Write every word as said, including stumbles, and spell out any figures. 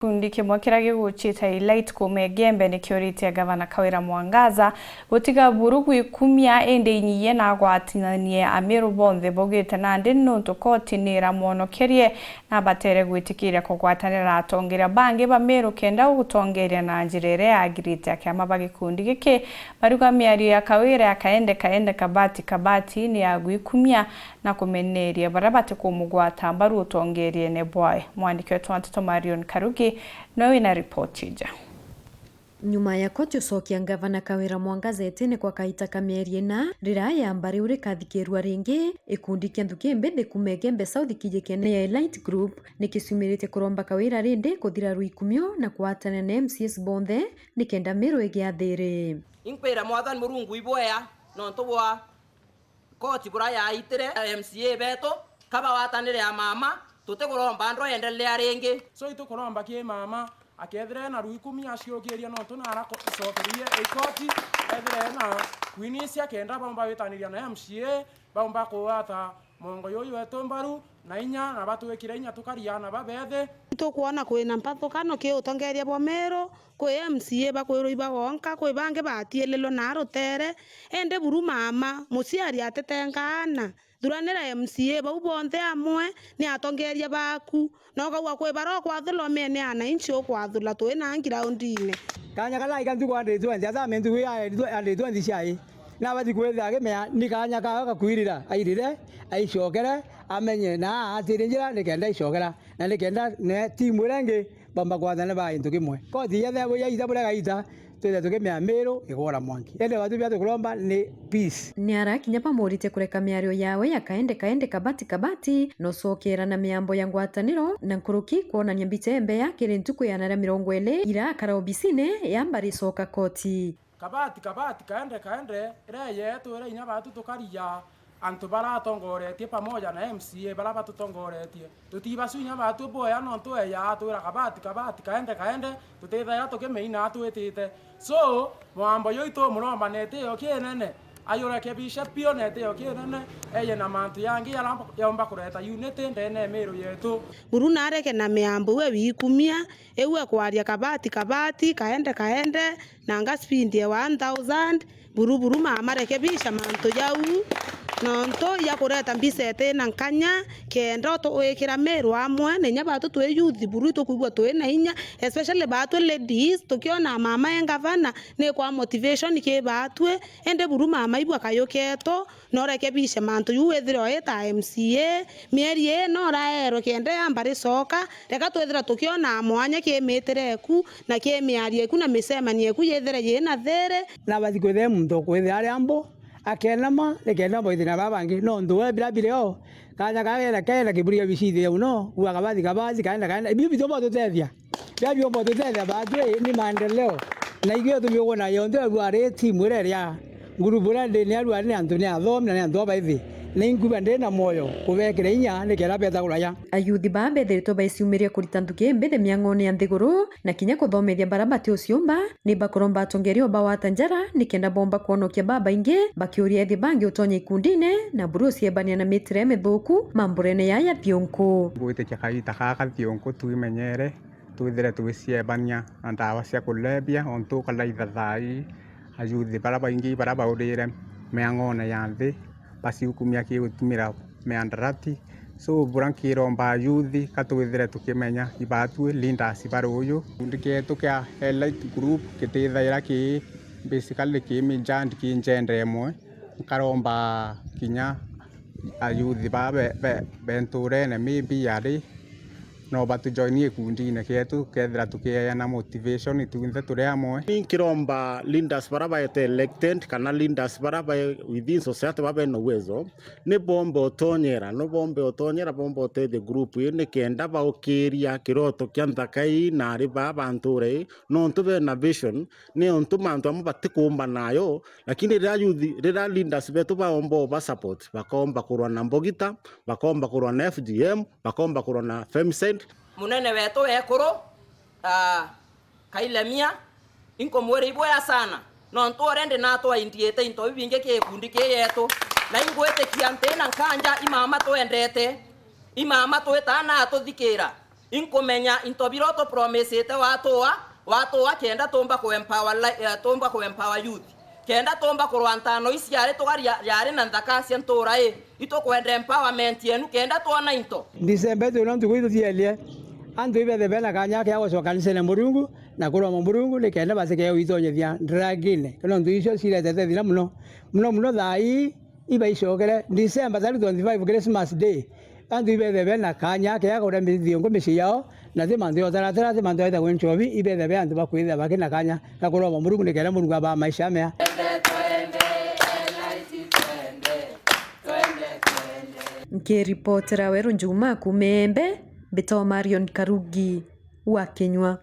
Gikundi kimwe kiria gigucite Elite kuuma Igembe nikiuritie Gavana Kawira Mwangaza gutiga buru gwikumia, indi inyie na agwatananie Amiru bonthe baugite nandi nuntu koti niiramwonokerie na batere gwitikiria kugwatanira na atongeria bangi ba Miru kenda gutongeria na njira iria yagirite. Akiama ba gikundi giki baruga miario ya Kawira ya kaende kaende kabati kabati ni ya gwikumia na kumeneria baria batikumugwata mbaru utongeriene bwae. Mwandiki wetu wa nteto Marion Karugi nowe wina ripoti ija. Nyuma ya koti ucokia Ngavana Kawira Mwangaza itine kwa kaita ka mieri ina, riria yamba riu rikathikirua ringi, gikundi kia nthuki mbithi kuuma Igembe South kijikene ya Elite Group nikiciumiritie kuromba Kawira rindi kuthira rwikumio na kwatana na M C As bonthe nikenda Miru igia thiri. Inkwira Mwathani Murungu ibwea nontu bwa koti bura yaitire M C A betu, kabawatanire a mama, tutikuromba ndwa endelea ringi. So itukuromba ki mama, akethire na rwikumia aciukiria nontu naracokerie ikoti, ethire na kwinisia kenda baumba witaniria na M C A, baumba kuwata mongo yuyu wetu mbaru na inya, na batwikire inya tukaria na babethi. Tukwona kwina mpathukano ki utongeria bwa Miru, kwi M C A bakwirwa ibagonka, kwi bangi batiililwe na rutere, indi buru mama, muciari atitenga aana, thuranira M C A bau bonthe amwe, ni atongeria baku, na ukauga kwi bara ukwathula umene ananchi ukwathula, twi na ngiraundine. Kanya karia aika ntuku anditwe nthi, athame ntuku ya anditwe nthi ciai, na abathi kwithira akimea ni kanya kawe gakwirira, airire, aicokere, amenye na aatire njira nikenda aicokera, na nikenda ne timu iria ingi bamba kwathana ba gintu kimwe. Koti yethebo yaita buria gaita, twithe tukimea Miru igwora mwanki. Indi batu bia tukuromba ni peace. Ni arakinya bamuritie kureka miario yawe ya kaende kaende kabati kabati, na ucokera na miambo ya ngwataniro na nkuruki kwonania mbicha embeya kiri ntuku ya nara mirongo iri irakara obisine yamba ricoka koti. Kabati, kabati, kaende, kaende, iria yetu, iria inya batu tukaria antu baratongoretie pamoja na M C A bara batutongoretie. Tutibacu inya batu boya nontu eya atwira kabati, kabati, kaende, kaende, tutithaira tukimeina atwitite. So, mwambo juu itumuromba na itio kinene, ayurekebishe pio na itio kinene, eye na mantu yangi yara yomba kureta unity ndene ya Miru yetu. Buru nareke na miambo iwe wikumia, iwe kwaria kabati, kabati, kaende, kaende, nanga speed ya one thousand, buru buru mama rekebisha mantu jau, nontu ya kureta mbica itina nkanya, kenda utu-, wikira Miru amwe, na inya batu twi youth, buru itukwigua twi na inya, especially batwi ladies, tukiona mama e ngavana, ni kwa motivation ki batwi, indi buru mama ibua kayuketo, na urekebishe mantu ju withire oi ta M C A, mieri ii no uraerwe kenda yamba ricoka, reka twithira tukionaa mwanya ki mitire eku, na ki miario eku na micemanio eku yithire yina thiri. Na bathi kwithira muntu ukwithira ari ambo, akenama, nikenda boithire na baa bangi. Nontu we bira biri o, kanya kagenda kenda kiburi ya bicithire uno, bua kabathi kabathi, kaenda kaenda. Biu bitumba tutethia. Biria biumba tutethia batwi ni maendeleo. Na igwe tumiuguna yonthe ebu ari timu iria iria ngurubu iria ndi ni aru ari ni antu ni athomi na ni antu abaithi. Na inkuba ndi na mwoyo kubekira inya nikenda beta kuraya. Ayuthi baa bethiritwe baiciumiria kurita nthuki mbithi miang'one ya nthiguru na kinya kuthomethia bara bati uciumba, ni bakuromba atongeria ubawata njara nikenda bomba kwonokia babaingi bakiuria ethi bangi utonya ikundine na buru uciebania na mitire mithuku mamburene yaya thiunku. Ngwitikia kaita kaka thiunku twimenyere twithire twiciebania na ndawa cia kulevya, ontu ukaraitha thaa ii ayuthi bara baingi bara baurire miang'one ya nthi baciukumia ki gutumira miandarati. So, bura nkiromba ayuthi ka twithire tukimenya ibatwi leaders ba ruuju. Gikundi kietu kia Elite Group kitithaira ki basically ki mijandi ki njenda imwe. Nkaromba kinya ayuthi baa be, be, be nturene maybe ari no batujoinie gikundine gietu, kethira tukieana motivation twinthe turi amwe. Ni nkiromba leaders bara baete elected kana leaders bara ba within society babe na uwezo, ni bombe utonyera, ni bombe utonyera, bombe utethia group ii nikenda baukiria kiroto kia nthaka ii na ari baa ba ntura ii, nontu bena vision, ni ontu mantu amwe batikuumba nayo, lakini riria youth, riria leaders betu baomba uba support, bakomba kurwa na Mbogita, bakomba kurwa na F G M, bakomba kurwa na Femicide. Munene wetu wekuru, ah, Kailemia, inkumwira ibwea sana, nontu already natwaindiite into bibingi ki gikundi kii yetu, na ingwitikia nti na nkanja imama twendete, imama twitaa na atuthikira. Inkumenya into bira utupromisite watua, watua kenda tumba ku empower li-, eh, tumba ku empower youth. Kenda tumba kurwa ntano iciari tugaria yari na nthaka cia ntura ii. Itukwenda empowerment yenu kenda twona into. December tu no ntuku ituthienie. Antu ibethe bena kanya kia gucoka kanisene Murungu na kuromba Murungu ni kenda batikee gwitonyethia drugine. Nontu icio ciretete thina muno. Muno muno thaa ii ibaicokere December tarehe twenty-five Christmas Day. Antu ibethe bena kanya kega kuria mithiungu micii yao, na ti mantu ya utaratara, ti mantu ya gwita gwi nchobi, ibethe be antu bakwithira bakina kanya ga kuromba Murungu nikenda Murungu abaa maisha mea. Nkiripotera Weru Njuma kuuma Embe, mbitwa Marion Karugi wa Kinyua.